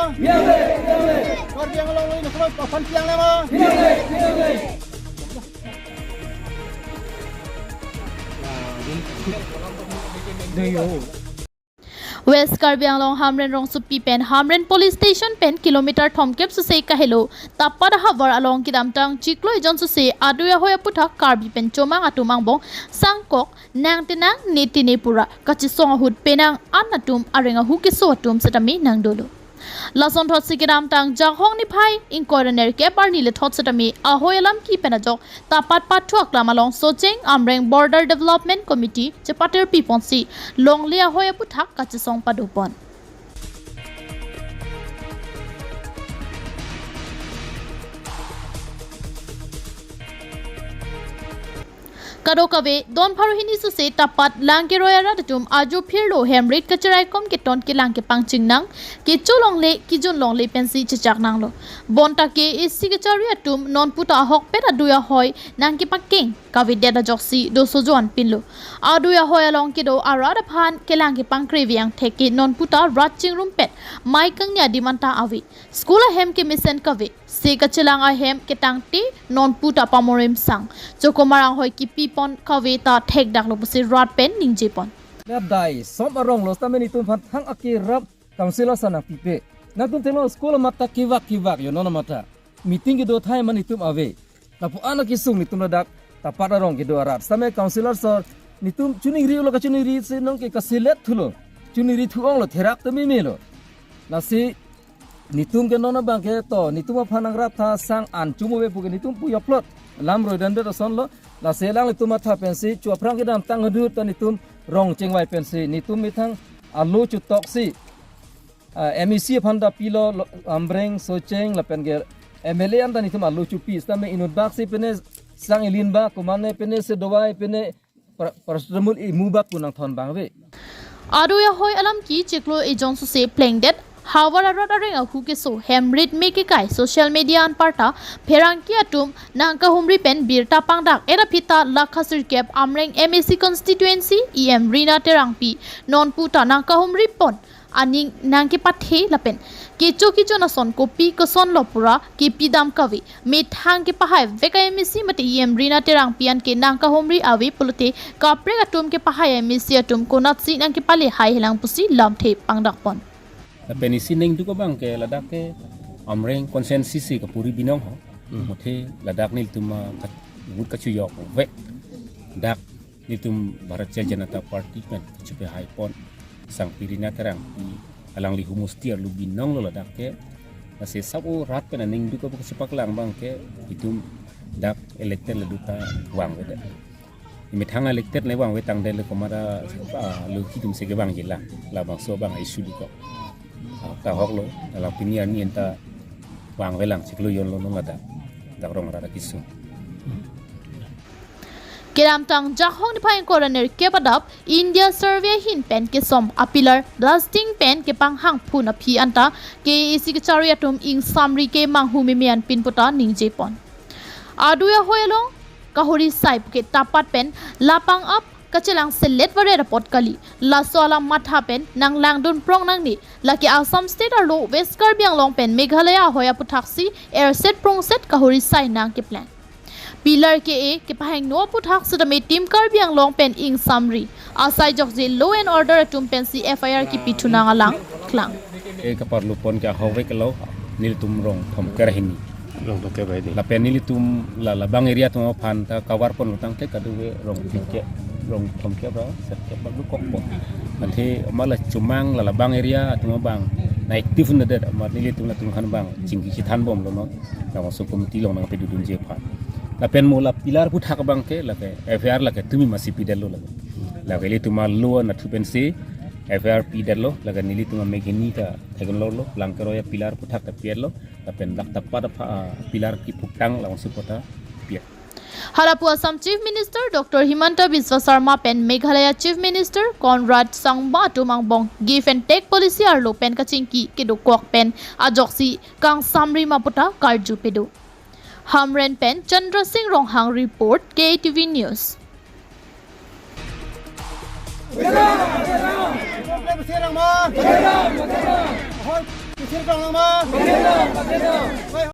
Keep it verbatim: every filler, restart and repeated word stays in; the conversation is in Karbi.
Karbi Anglong lo ini kalau papan tiang nama. West Karbi Anglong Hamren rongsopi pen Hamren Police Station pen kilometer thomkep suse kahelo Tapat ahavar along kedamtang chiklo ejon suse adui ahoi aputhak Karbi pen chomang atum angbong sangkok nang tenang ne tene pura kachesong ahut penang an atum areng ahu keso atum setame nangdolo. Lasonthotsi kedamtang Jakhong niphai ingkoi ra nerkep arni lethot setame ahoi alam kipen ajok Tapat pathu aklam along Socheng Amreng Border Development Committee chepatir piponsi longle ahoi aputhak kachesong padopon. Kadokave don pharo hini suse Tapat lang keroi arat atum ajo phirlo hem rit kacheraikom keton kelang kepangching nang kecho longle kejun longle pensi chechak nanglo. Bonta ke isi kachari atum nonputa ahokpet adui ahoi nang kepakeng kavedet ajoksi doso joan pinlo. Adui ahoi along kedo arat aphan kelang kepangkre veng theke nonputa rat chingrumpet mai kangni adim anta ave. School ahem kemesen kave, se kachelang ahem ketangte nonputa pamorim sang. Chokomar anghoi kipipon kave ta thekdaklo pusi rat pen ningjepon. Dai som arong lo setame netum aphan thang ake rap councillor sa nangpipe. Nangtum theklong school amat ta kevak kevak yo non amat ta. Meeting kedo athai ma netum ave. Lapu an akesung netum ladak Tapat arong kedo arat setame councillor sir netum chuningri ulo kachuningri si nong ke kaselet thulo. Chuningri thu-onglo therak tame melo. Lasi netum ke non abang ke to netum aphan nangrap tha sang an chumuve puke netum pu yoplot. Lam roi dan det asonlo. Lasi alanglitum matha pensi chu aphrang kedamtang ahut ta netum rong chengvai pensi netum methang alo chutoksi ah, M A C aphan ta pilo, lo, Amreng, Socheng, lapen ke M L A anta netum alo chupi, setame inut bak si pine sang ilin bak, komane pine se dawai pine pra-, paracetamol imu bak pu nangthon abang ave. Adui ahoi alam ke chiklo ejon suse plengdet, havar arat areng ahu keso, hem rit me kekai, social media anparta, pherangke atum, nangkahumri pen birta pangdak, era phita lakha sirkep, Amreng M A C constituency, E M Rina Terangpi, nonputa nangkahumri pon, aning nangkepathe lapen kecho kejun ason kopi kosonlo pura kepidam kave methang kepahai vek M A C mate E M Rina Terangpi an ke nangkahumri ave pulote kaprek atum kepahai M A C atum konatsi nangkepale haihelang pusi lamthe pangdakpon. Lapen isi ningduk abang ke ladak ke Amreng constituency si kapuri binong ho. Hmm. Muthe ladak nelitum, ah, kat-, vote kachuyok vek. Dak nelitum Bharatiya Janata Party pen kachepahaipon Sangpi Rina Terangpi alangli homosti arlo binonglo ladak ke. Lasi sabo rat pen aningduk abang kachepaklang abang ke itum dak elected le duta vangvedet. Imethang elected le vangve tangdet le komara, ah, lo kitum se kevangji la. Labangso abang issue dukok. Ah, ta hoklo, la pini arni anta vangvelang chiklo jonlo non ladak. Dak rong rara kisung. Kedamtang Jakhong niphai ingkoi ra nerkep adap India Survey ahin pen kesom a pillar blasting pen kepanghangphun aphi anta K A A C kachari atum ingsamri kemanghu meme an pin puta ningjepon. Adui ahoi along kahori sai puke Tapat pen lapang ap kachelang selet varet apot kali. Laso alam matha pen nanglangdun prong nangne, lake Assam State arlo West Karbi Anglong pen Meghalaya ahoi aputhaksi erset prongset kahori sai nangkeplang. Pillar K A kepahingno aputhak setame Team Karbi Anglong pen ingsamri. Asai jokje law and order atum pensi F I R kipithu nang alang klang. E kaparlupon ke ahok vek lo nelitum rong thomkep ra hini. Rong thomkep ra hini. Lapen nelitum la labang area atum aphan ta cover pon lutang te kadokave rong thomkep, rong thomkep ra serkep bak dukokpo. Ante mala chomang la labang area atum abang na active nadet amat nelitum latum aphan abang chingki chethan bomlo non. Labangso committee along nangpedodunji aphan. Lapen mo la pillar aputhak abang ke lake F I R lake tumi masi pidetlo lake. Lake ilitum a law nathu pensi F I R pidetlo lake nelitum a meghini ta theklonglo lang keroi a pillar aputhak ta pidetlo lapen dak Tapat apha, ah, pillar kiphuktang labangso apot ta pidet. Halapu Assam Chief Minister Doctor Himanta Biswa Sarma pen Meghalaya Chief Minister Conrad Sangma atum angbong give and take policy arlo pen kachingki kedokok pen ajoksi kangsamri ma puta karju pedo. Hamren pen Chandra Singh Ronghang report, K T V News. Sirkang lang ma? Bai